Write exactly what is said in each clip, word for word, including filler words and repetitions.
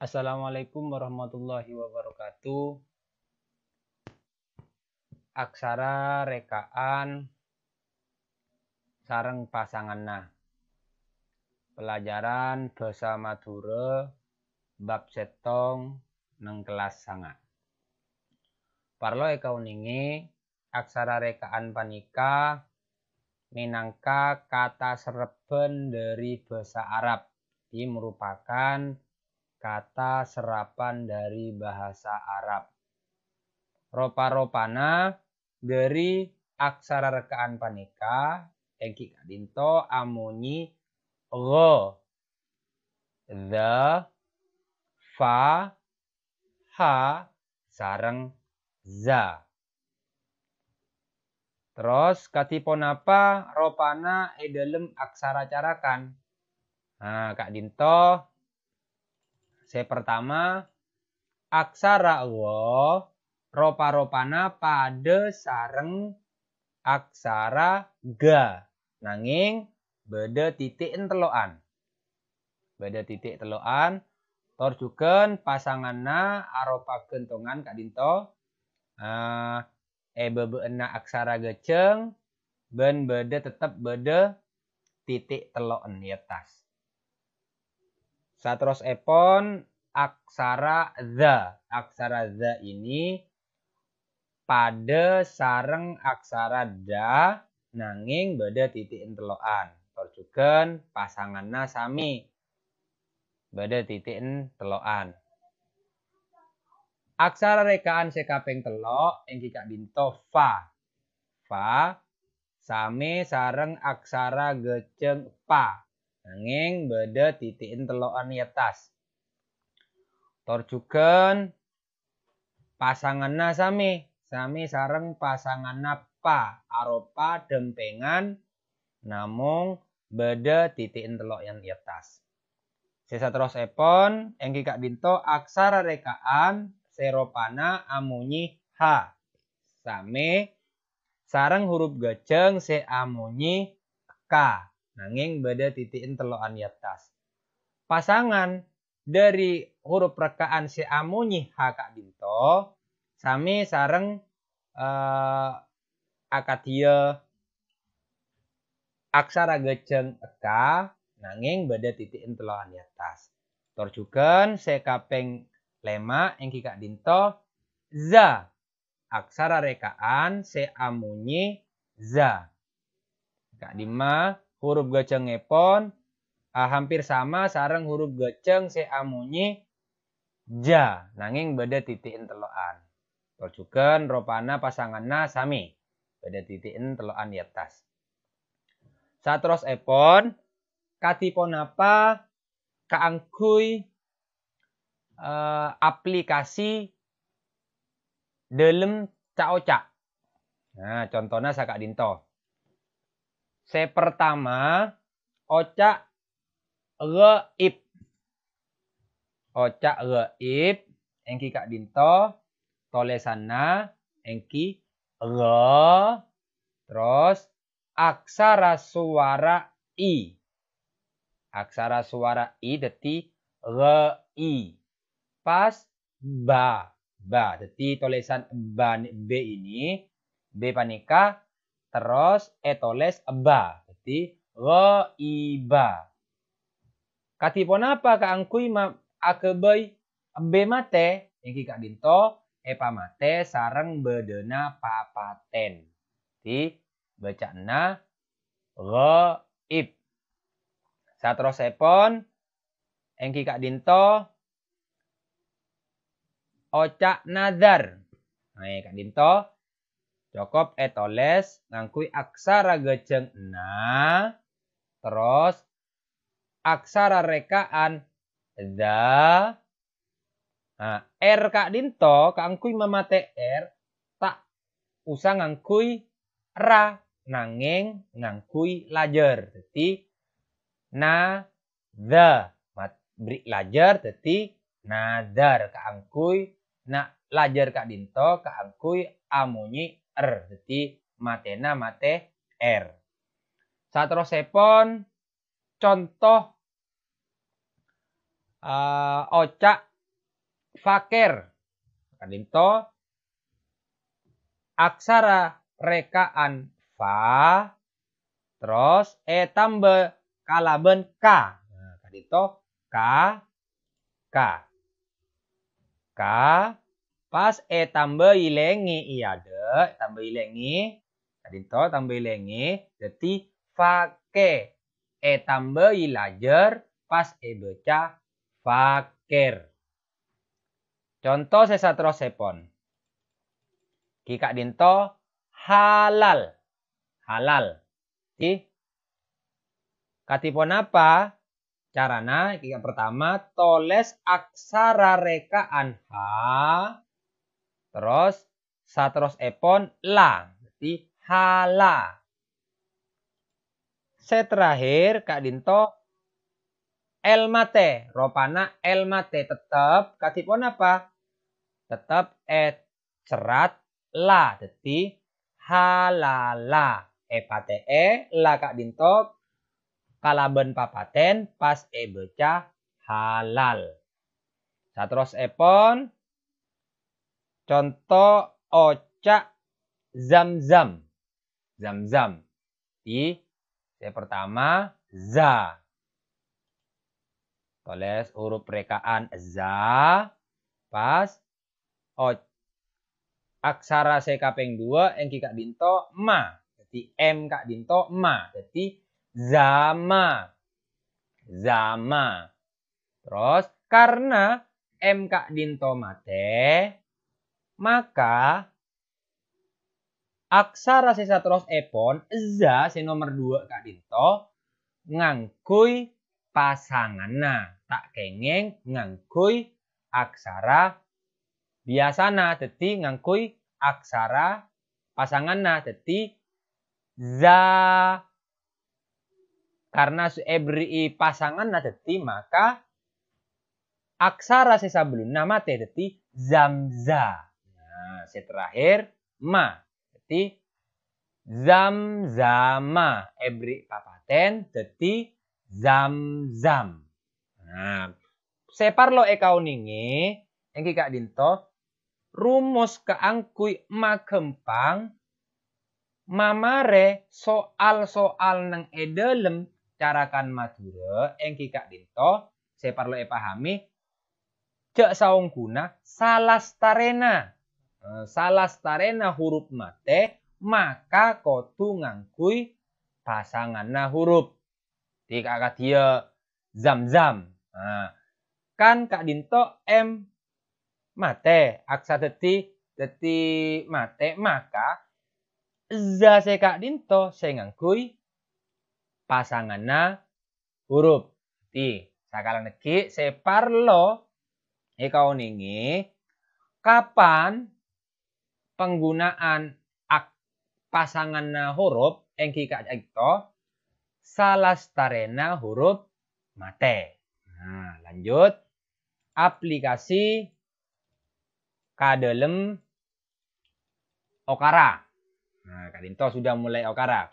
Assalamualaikum warahmatullahi wabarakatuh. Aksara rèka'an sareng pasanganna. Pelajaran bhâsa Madhurâ bab sèttong neng kellas sanga'. Parlo èkaonèngè, aksara rèka'an panèka mènangka kata serrebhân dhâri bhâsa Arab, jadi merupakan kata serapan dhâri bhâsa Arab. Ropa-ropana dhâri aksara rèka'an panèka èngghi ka'dinto amonyè gha, dza, fa, ha, sareng za. Terros, kadhi ponapa ropana è dhâlem aksara carakan? Nah, ka'dinto. Sè pertama, aksara gha ropa-ropana padâ sareng aksara ga, nangèng bâdâ titi'en tello'an. Bâdâ titi' tello'an, tor jhughân pasanganna aropa ghântongan ka'dinto, eh, è bâbâ'ânna aksara ghâjhâng, bân bâdâ, tettep bâdâ titi' tello'an è attas. Saterrossèpon, aksara dza. Aksara dza ini padâ sareng aksara dha, nangèng bâdâ titi'en tello'an. Tor jhughân pasanganna samè bâdâ titi'en tello'an. Aksara rèka'an sè kapèng tello' èngghi ka'dinto fa. Fa samè sareng aksara ghâjhâng pa, nangèng bâdâ titi'en tello'an è attas. Tor jhughân pasanganna samè, samè sareng pasanganna pa, aropa dhâmpèngan, namong bâdâ titi'en tello'an è attas. Sè saterrossèpon, èngghi ka'dinto aksara rèka'an sè ropana amonyè ha. Samè sareng huruf ghâjhâng sè amonyè ka, nangèng bâdâ titi'en tello'an è attas. Pasangan dhâri huruf rèka'an sè amonyè ha ka'dinto, samè sareng, eh, akadhiyâ aksara ghâjhâng ka, nangèng bâdâ titi'en tello'an è attas. Tor jhughân sè kapèng lèma' èngghi ka'dinto za. Aksara rèka'an sè amonyè za. Ka'dimma huruf ghâjhângngèpon, ah, hampir sama sareng huruf ghâjhâng sè amonyè ja, nangèng bâdâ titi'en tello'an. Tor jhughân ropana pasanganna samè, bâdâ titi'en tello'an è attas. Saterrossèpon, kadhi ponapa kaangghuy, eh, aplikasi dhâlem ca'-oca'. Nah, contona saka'dinto. Sè pertama, oca' ghaib. Oca' ghaib èngghi ka'dinto, tolèsanna èngghi gha, terros aksara suwara i. Aksara suwara i dhâddhi gha i. Pas ba, ba. Dhâddhi tolèsan ba, b ini, b panèka terros ètolès ba. Dhâddhi ghaiba. Kadhi ponapa kaangghuy ma-, aghâbây b matè? Èngghi ka'dinto èpamatè sareng bâdâna papatèn. Dhâddhi bâca'anna ghaib. Saterrossèpon, èngghi ka'dinto oca' nazar. Nah, ka'dinto cokop ètolès ngangghuy aksara ghâjhâng na, terros aksara rèka'an dza. Nah, r ka'dinto kaangghuy mamatè r, ta' osa ngangghuy ra, nangèng ngangghuy lajâr. Dhâddhi, na, dza. Mat-, bherri' lajâr dhâddhi nazar kaangghuy, na, lajâr ka'dinto kaangghuy amonyè r. Dhâddhi, matèna matè R. Saterrossèpon, conto, eh, oca' fakir. Ka'dinto aksara rèka'an fa, terros ètambâ kalabân ka. Nah, ka'dinto ka, ka. Ka, pas ètambâi lèngè è adâ', ètambâi lèngè, ka'dinto tambâi lèngè, dhâddhi fake. Ètambâi lajâr, pas èbâca fakir. Conto sè saterrossèpon. Ghi ka'dinto halal. Halal. Ghi. Kadhi ponapa carana? Ghi, yang pertama, tolès aksara rèka'an ha, terros saterrossèpon la. Dhâddhi hala. Sè terakhir, ka'dinto L matè. Ropana L matè tettep kadhi ponapa? Tettep ècerrat la. Dhâddhi halala. Èpatè'è la ka'dinto kalabân papatèn pas èbâca halal. Saterrossèpon, conto oca' zam-zam. Zam-zam. Ghi, sè pertama, za. Tolès huruf rèka'an za, pas o-, aksara sè kapèng duwâ' èngghi ka'dinto ma. Dhâddhi M ka'dinto ma. Dhâddhi zama. Zama. Terros, karna M ka'dinto matè, maka aksara sè saterrossèpon, za sè nomer duwâ' ka'dinto, ngangghuy pasanganna, ta' kèngèng ngangghuy aksara biyasana, dhâddhi ngangghuy aksara pasanganna, dhâddhi za. Karna sè èberri'i pasanganna dhâddhi, maka aksara sè sabellunna matè dhâddhi zamza. Nah, sè terakhir ma. Dhâddhi zamzama èberri' papatèn dhâddhi zamzam. Nah, sè parlo èkaonèngè èngghi ka'dinto, rumus kaangghuy maghâmpang mamarè soal-soal neng è dhâlem carakan Madhurâ èngghi ka'dinto sè parlo èpahamè, jhâ' saongghuna salastarèna. Eh, salastarèna huruf matè, maka kodhu ngangghuy pasanganna huruf. Dhâddhi ka-, kadhiyâ zamzam. Nah, kan ka'dinto M matè, aksa dhâddhi, dhâddhi matè, maka za sè ka'dinto sè ngangghuy pasanganna huruf. Dhâddhi, sakalangkong sè parlo èkaonèngè, kapan panggunaan ak-, pasanganna huruf èngghi ka'dinto salastarèna huruf matè. Nah, lanjut. Aplikasi ka dhâlem okara. Nah, ka'dinto sudah mulai okara.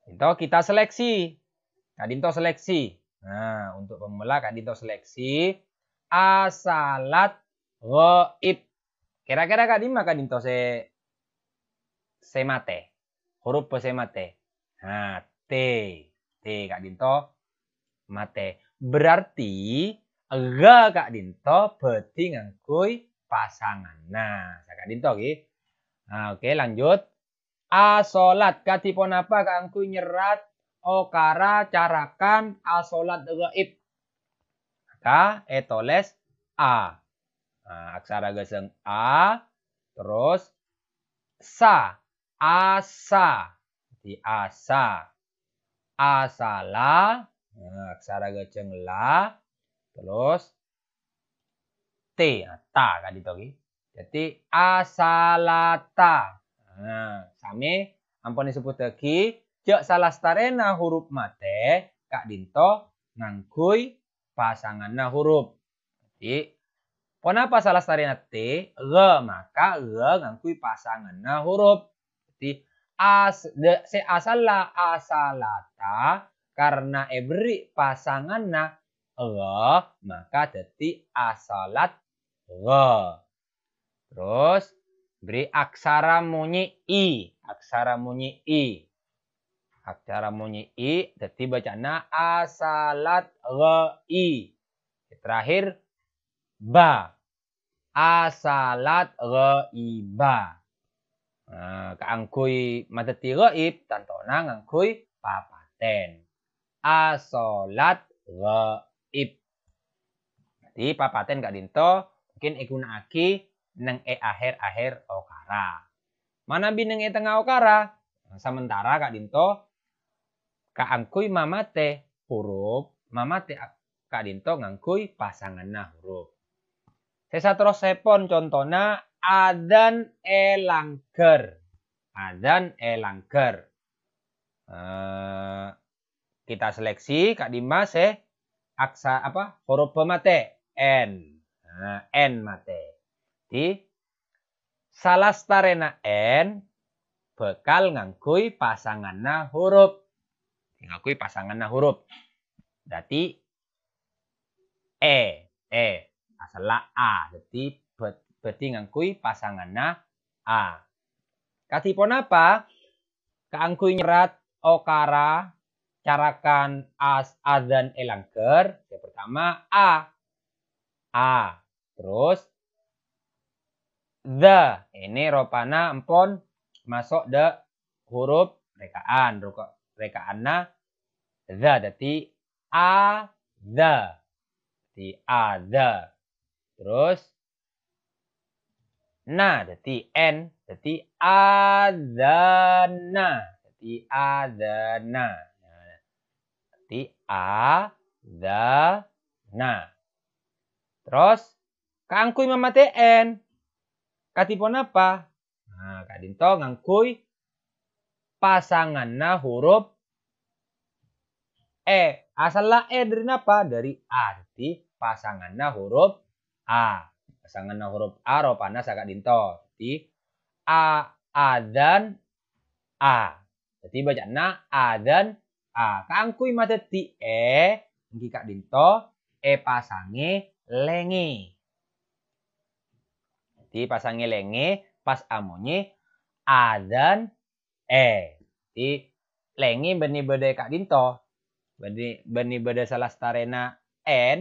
Ka'dinto kita seleksi. Ka'dinto seleksi. Nah, untuk pemula ka'dinto seleksi. A salat ghaib. Kira-kira ka'dimma ka'dinto sè, sè matè? Huruf bâ sè matè. Nah, T. T ka'dinto matè. Berarti gha ka'dinto bhâdhi ngangghuy pasanganna. Saka'dinto, ghi. Nah, oke, lanjut. A salat kadhi ponapa kaangghuy nyerrat okara carakan a salat ghaib? Maka ètolès A. Nah, aksara ghâsèng A, terros sa, asa. Dhâddhi asa. Asala, nah, aksara ghâsèng La, terros T, nah, ta ka'dinto, ghi. Dhâddhi, asalata. Nah, samè ampon èsebbhuttaghi, jhâ' salastarèna huruf matè ka'dinto ngangghuy pasanganna huruf. Dhâddhi, Ponapa salastarèna T? Gha, maka gha ngangghuy pasanganna huruf. Dhâddhi, as-, de-, sè asalla asalata, karna èberri' pasanganna gha, maka dhâddhi asalat gha. Terros, bherri' aksara monyè I. Aksara monyè I. Aksara monyè I, dhâddhi bacana asalat gha i. Terakhir, ba. Asalat ghaiba. Nah, kaangghuy madhâddhi ghaib, tantona ngangghuy papatèn. Asalat ghaib. Dhâddhi, papatèn ka'dhinto mungkin èghuna'aghi neng è akhèr-akhèr okara. Manabi neng è tengnga okara, sementara ka'dhinto kaangghuy mamatè huruf, mamatè a-, ka'dhinto ngangghuy pasanganna huruf. Sè saterrossèpon contona adzan è langghâr. Adzan è langghâr. Eh, kita seleksi ka'dimma sè aksa-, apa, huruf B matè, N. Nah, N matè. Dhâddhi, salastarèna N bhâkal ngangghuy pasanganna huruf. Ngangghuy pasanganna huruf. Dhâddhi, E, E, asalla A. Dhâddhi, bhâ-, bhâdhi ngangghuy pasanganna A. Kadhi ponapa? Kaangghuy nyerrat okara carakan as-, adzan è langghâr, sè pertama A. A. Terros, dza. Ini ropana ampon maso' dâ' huruf rekaan. Ruko-, rekaanna dza. Dhâddhi, adza. Dhâddhi, adza. Terros, na, dhâddhi N, dhâddhi adzana, dhâddhi adzana. Dhâddhi adzana. Terros, kaangghuy mamatè N. Kadhi ponapa? Nah, ka'dhinto ngangghuy pasanganna huruf E. Asalla E dhâri napa? Dhâri A. Dhâddhi, pasanganna huruf A. Pasanganna huruf A ropana saka'dhinto. Dhâddhi, a, adzan, a. Dhâddhi, bacana adzan, a. Kaangghuy madhâddhi E, èngghi ka'dhinto èpasangè lèngè. Dhâddhi, pasangè lèngè pas amonyè adzan E. Dhâddhi, lèngè bânnè bâdâ è ka'dhinto. Bânnè, bânnè bâdâ salastarèna N,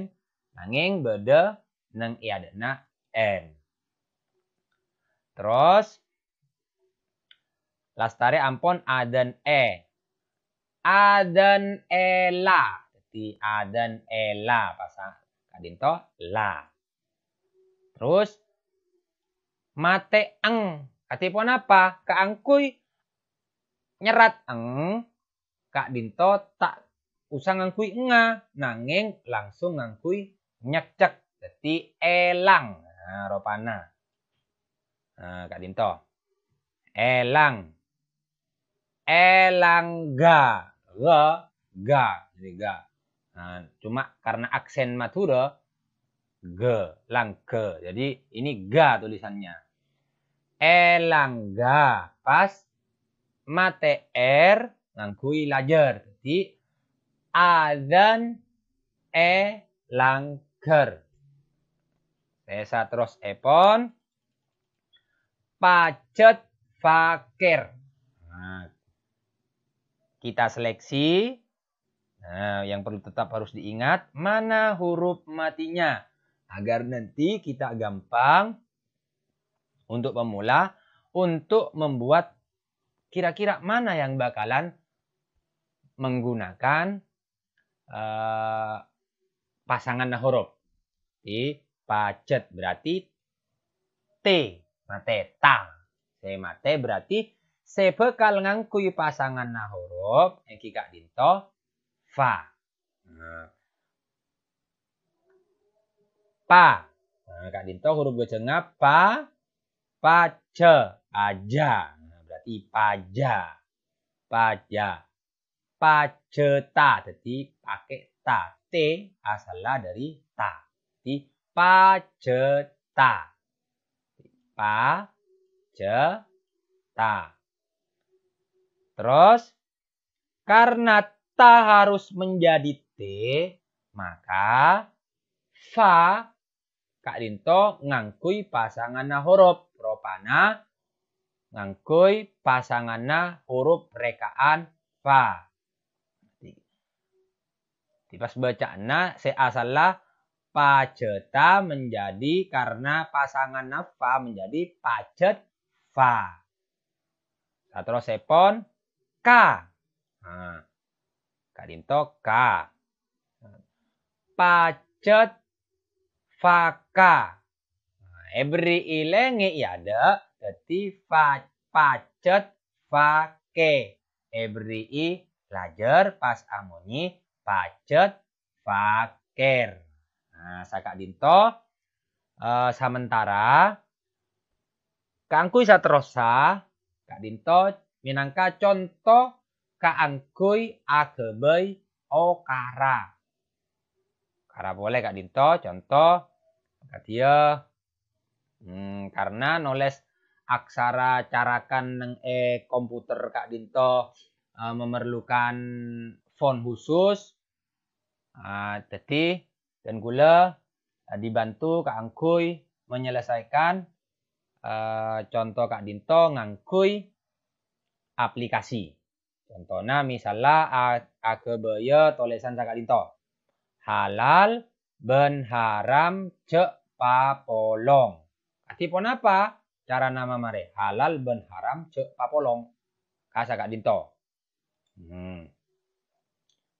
nangèng bâdâ neng è adâ'na N. Terros, lastarè ampon adzan E. Adzan ela. Dhâddhi, adzan ela. Pas a-, ka'dhinto la. Terros, matè eng. Kadhi ponapa? Kaangghuy nyerrat eng, ka'dhinto ta' osa ngangghuy engnga, nangèng langsung ngangghuy nyekcek. Dhâddhi, èlang. Nah, ropana. Nah, ka'dhinto. Èlang. Èlang ga. Ga, ga. Ini ga. Nah, cuma karena aksen Madhurâ, ge, langga. Jadi, ini ga tulisannya. Èlang ga. Pas matè R ngangghuy lajâr. Dhâddhi, adzan è langghâr. Sè saterrossèpon, pajhât fakir. Nah, kita seleksi. Nah, yang perlu tetap harus diingat, mana huruf matinya. Agar nanti kita gampang untuk pemula, untuk membuat kira-kira mana yang bakalan menggunakan, eh, pasanganna huruf. Di pajhât berarti T, matè ta. Sè matè berarti sè bhâkal ngangghuy pasanganna huruf èngghi ka'dhinto fa. Nah. Pa. Nah, ka'dhinto huruf ghâjhângnga pa, pajhâ, pajhâ. Nah, berarti pajhâ. Pajhâ. Pajhâta, dhâddhi pakè ta. T asalla dhâri ta. Dhâddhi, pajhâta. Pajhâta. Terros, karena ta harus menjadi T, maka fa ka'dhinto ngangghuy pasanganna horop. Ropana ngangghuy pasanganna horop rèka'an fa. Di, di pas bâca'anna sè asalla pajhâta menjadi karena pasanganna fa menjadi pajhât fa. Saterrossèpon, ka. Nah, ka'dhinto ka. Pajhât faka. Nah, èberri'i lèngè' è adâ', dhâddhi fa-, pajhât fakè. Èberri'i lajâr pas amonyè pajhât fakèr. Nah, saka'dhinto, eh, samentara kaangghuy saterrossa, ka'dhinto mènangka conto kaangghuy aghâbây okara. Okara polè ka'dhinto, conto kadhiyâ, hmm, karena nolès aksara carakan neng è komputer ka'dhinto, eh, memerlukan font khusus, Ah, dhâddhi, dân kaulâ, ah, dibantu kaangghuy menyelesaikan, eh, conto ka'dhinto ngangghuy aplikasi. Contona, misalla, a-, aghâbâyâ tolèsan saka'dhinto, "Halal bân haram jhâ' papolong." Kadhi ponapa carana mamarè halal bân haram jhâ' papolong? Ka saka'dhinto. Hmm.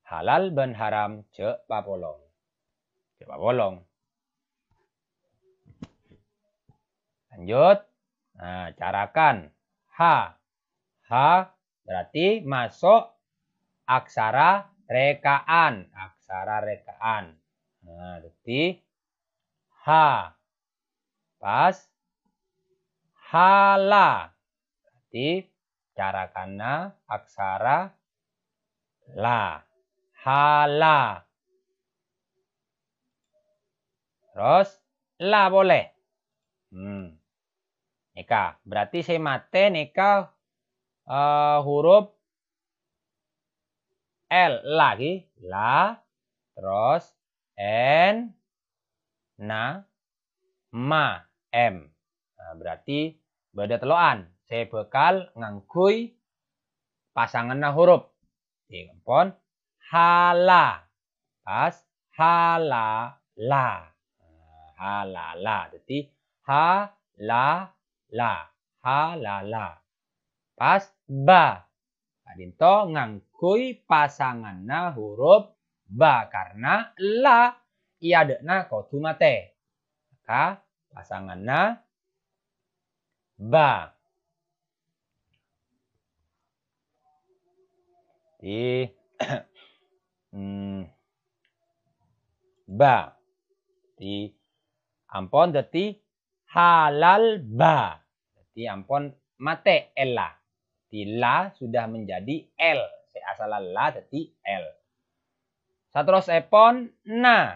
Halal bân haram jhâ' papolong. Jhâ' papolong. Lanjut. Nah, carakan. Ha. Ha berarti maso' aksara rèka'an. Aksara rèka'an. Nah, dhâddhi ha. Pas. Hala. Berarti carakanna aksara la. Hala. Terros la polè. Hmm. Nèka, berarti sè matè nèka, eh, huruf L, la ghi. La, terros N, na, ma, M. Nah, berarti bâdâ tello'an sè bhâkal ngangghuy pasanganna huruf. Ngghi, ampon. Hala. Pas. Halala. Nah, halala. Dhâddhi, ha, la, la. Halala. Pas. Ba. Ka'dhinto ngangghuy pasanganna huruf ba, karna la è adâ'na kodhu matè. Maka pasanganna ba. Di, hmm, ba. Di, ampon dhâddhi halal ba. Dhâddhi ampon matè L-a. Dhâddhi la sudah menjadi L. Sè asalla la dhâddhi L. Saterrossèpon na.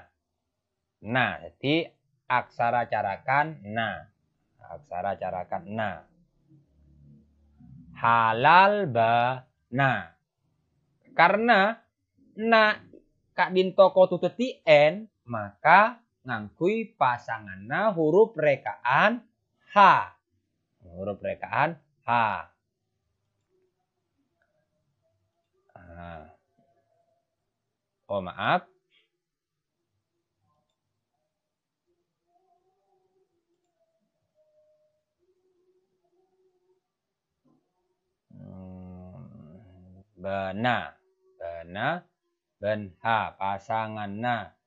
Na. Dhâddhi aksara carakan na. Aksara carakan na. Halal ba na. Karna na ka'dhinto kodhu dhâddhi N, maka ngangghuy pasanganna huruf rèka'an ha. Huruf rèka'an ha. Ah. Oh, maaf. Hmm, bâna. Bâna. Bân ha. Pasanganna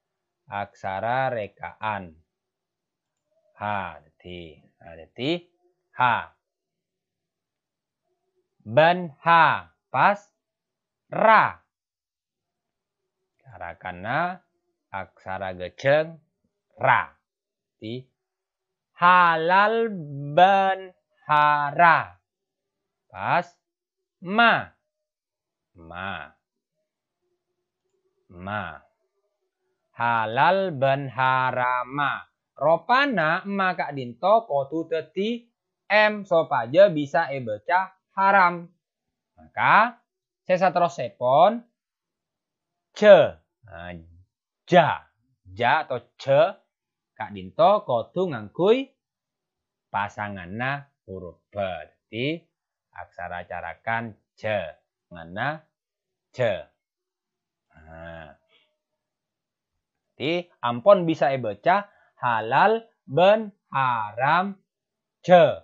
aksara rèka'an. Ha. Dhâddhi, ha, dhâddhi ha. Bân ha. Pas. Ra. Carakanna aksara ghâjâng ra. Dhâddhi, halal bân hara. Pas. Ma. Ma. Ma. Halal bân harama. Ropana emma ka'dhinto kodhu dhâddhi M sopajâ bisa èbâca haram. Maka, sè saterrossèpon, jâ. Nah, jâ. Jâ atau jâ ka'dhinto kodhu ngangghuy pasanganna huruf bâ. Dhâddhi, aksara carakan jâ. Nganna jâ. Nah. Dhâddhi, ampon bisa èbâca halal bân haram jâ.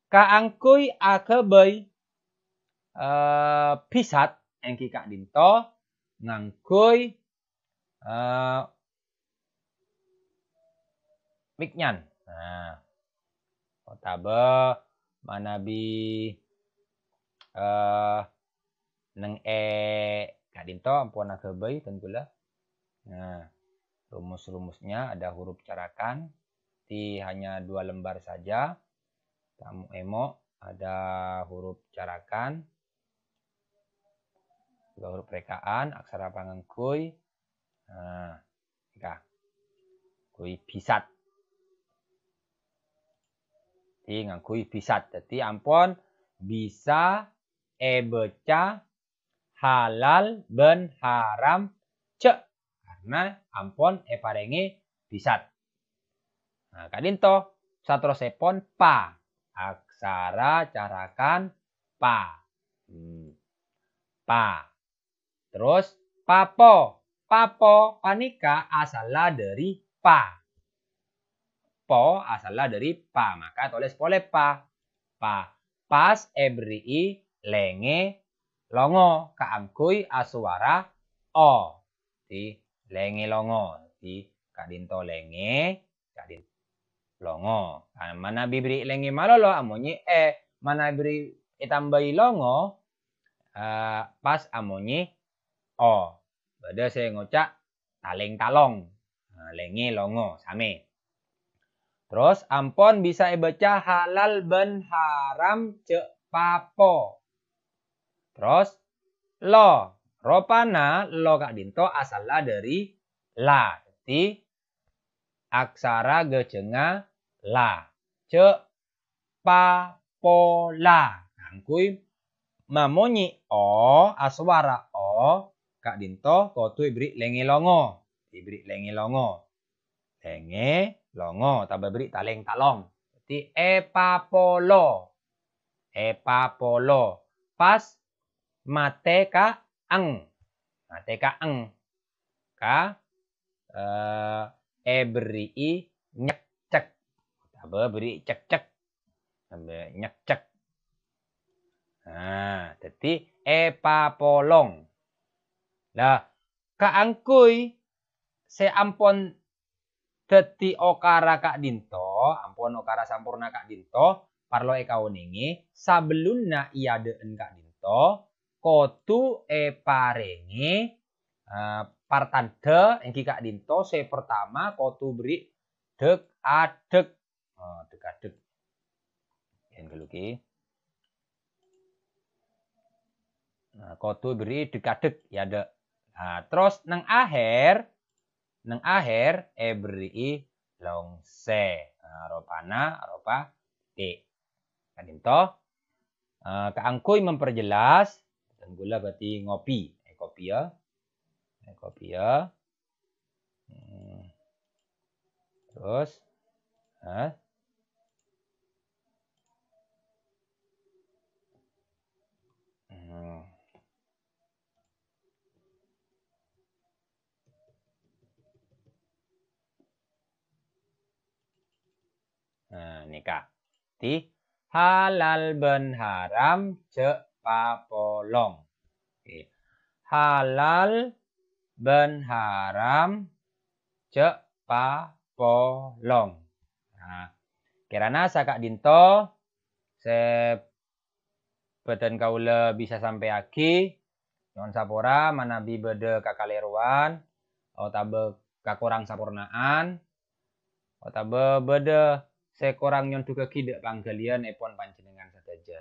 Kaangghuy aghâbây, eh, bhisat èngghi ka'dhinto ngangghuy, eh, miknyan. Nah, otabâ manabi, eh, neng è ka'dhinto ampon aghâbây, bân kaulâ. Nah, rumus-rumusnya ada huruf carakan, di hanya dua lembar saja. Tamu emo ada huruf carakan, dua huruf rekaan, aksara pangangghuy. Nah, nika. Ngangghuy bhisat. Di ngangghuy bhisat. Dhâddhi ampon bisa èbâca halal bân haram jâ', karna ampon èparèngè bhisat. Nah, ka'dhinto saterrossèpon pa. Aksara carakan pa. Hmm. Pa. Terros, papo. Papo panèka asalla dhâri pa. Po asalla dhâri pa, maka tolès polè pa. Pa. Pas èberri'i lèngè longo kaangghuy asowara o. Dhâddhi, lèngè longo. Dhâddhi, ka'dhinto lèngè, ka'dhinto longo. Nah, manabi bherri' lèngè malolo amonyè è, manabi bherri' ètambâi longo, eh, pas amonyè o. Bâdâ sè ngoca' talèng-talong. Nah, lèngè longo, samè. Terros ampon bisa èbâca halal bân haram jâ' papo. Terros lo. Ropana lo ka'dhinto asalla dhâri la. Dhâddhi, aksara ghâjhângnga la. Jâ' papola. Kaangghuy mamonyè o, asowara o, ka'dhinto kodhu èberri' lèngè longo. Èberri' lèngè longo. Lèngè longo, otabâ berri' talèng-talong. Dhâddhi, èpapolo. Èpapolo. Pas matè ka eng. Matè ka eng. Ka, eh, èberri'i nyekcek. Otabâ berri' cekcek. Sambi nyekcek. Nah, dhâddhi èpapolong. Lah, kaangghuy sè ampon dhâddhi okara ka'dhinto, ampon okara samporna ka'dhinto, parlo èkaonèngè, sabellunna èadâ'ân ka'dhinto, kodhu èparèngè, eh, partandhâ èngghi ka'dhinto, sè partama kodhu berri' dhek-adhek. Oh, dhek-adhek. Yen ghâllu ki. Nah, kodhu berri' dhek-adhek, èadâ'. Nah, terros neng aher, neng aher èberri'i longsè. Nah, ropana, ropa ti. Ka'dhinto. Eh, kaangghuy memperjelas, dhân kaulâ bhâdhi ngopi. Eh, kopi ya. Eh, kopi ya. Hmm. Terros, hah? Hmm. Nah, nèka. Dhâddhi, halal bân haram jâ' papolong. Oke. Halal bân haram jâ' papolong. Nah, kèrana saka'dhinto sè bhâdhân kaulâ bisa sampèyaghi. Nyo'on sapora manabi bâdâ kakalèrowan otabâ kakorang sapornaan, otabâ bâdâ sè korang nyondhugaghi dâ' pangghâliyân èpon panjhennengngan sadhâjâ.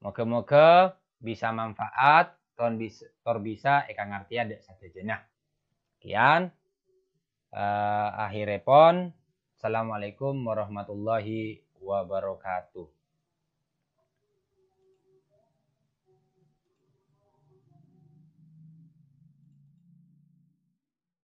Moghâ-moghâ bisa manfaat, ton bis-, tor bisa èkangartèya dâ' sadhâjâna. Sekian. Eh, akhirèpon, Assalamualaikum warahmatullahi wabarakatuh.